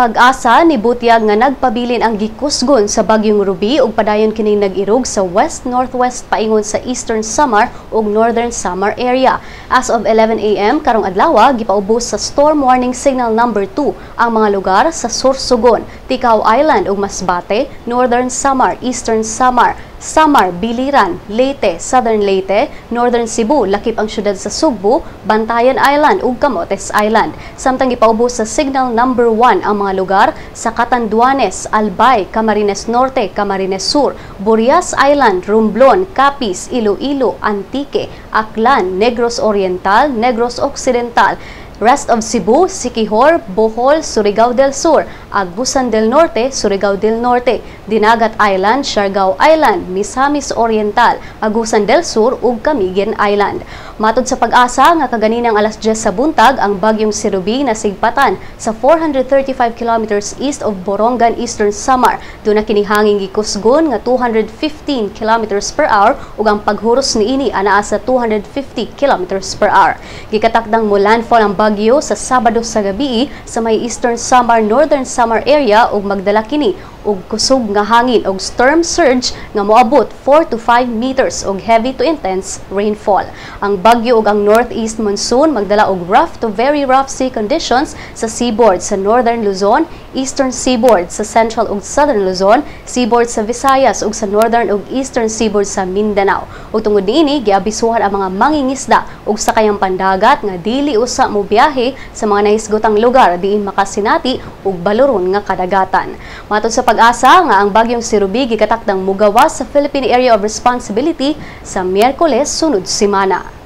PAGASA nibutyag nga nagpabilin ang gikusgon sa bagyong Ruby ug padayon kining nag-irog sa west-northwest paingon sa Eastern Samar ug Northern Samar area. As of 11 a.m. karong adlaw, gipaubos sa Storm Warning Signal number 2 ang mga lugar sa Sorsogon, Ticao Island ug Masbate, Northern Samar, Eastern Samar, Samar, Biliran, Leyte, Southern Leyte, Northern Cebu, lakip ang syudad sa Sugbo, Bantayan Island ug Camotes Island. Samtang gipaubos sa signal number 1 ang mga lugar sa Catanduanes, Albay, Camarines Norte, Camarines Sur, Burias Island, Romblon, Capiz, Iloilo, Antique, Aklan, Negros Oriental, Negros Occidental, rest of Cebu, Siquijor, Bohol, Surigao del Sur, Agusan del Norte, Surigao del Norte, Dinagat Island, Siargao Island, Misamis Oriental, Agusan del Sur ug Camiguin Island. Matod sa PAGASA nga kaganinang alas 10 sa buntag, ang bagyong si Ruby nasigpatan sa 435 kilometers east of Borongan, Eastern Samar. Duna kini hangin gikusgon nga 215 kilometers per hour ug ang paghuros niini anaa sa 250 kilometers per hour. Gikatakdang mo landfall ang bagyo sa Sabado sa gabi sa may Eastern Samar, Northern Samar area ug magdala kini og kusog nga hangin og storm surge nga moabot 4 to 5 meters og heavy to intense rainfall. Ang bagyo ug ang northeast monsoon magdala og rough to very rough sea conditions sa seaboard sa Northern Luzon, Eastern Seaboard sa Central ug Southern Luzon, seaboard sa Visayas ug sa Northern ug Eastern Seaboard sa Mindanao. Ug tungod niini, giabisuhan ang mga mangingisda ug sakayang pandagat nga dili usa mo biyahe sa mga nahisgotang lugar diin makasinati og baloron nga kadagatan. Matod sa PAGASA nga ang bagyong si Ruby gikatakdang mugawas sa Philippine Area of Responsibility sa Miyerkules sunod semana.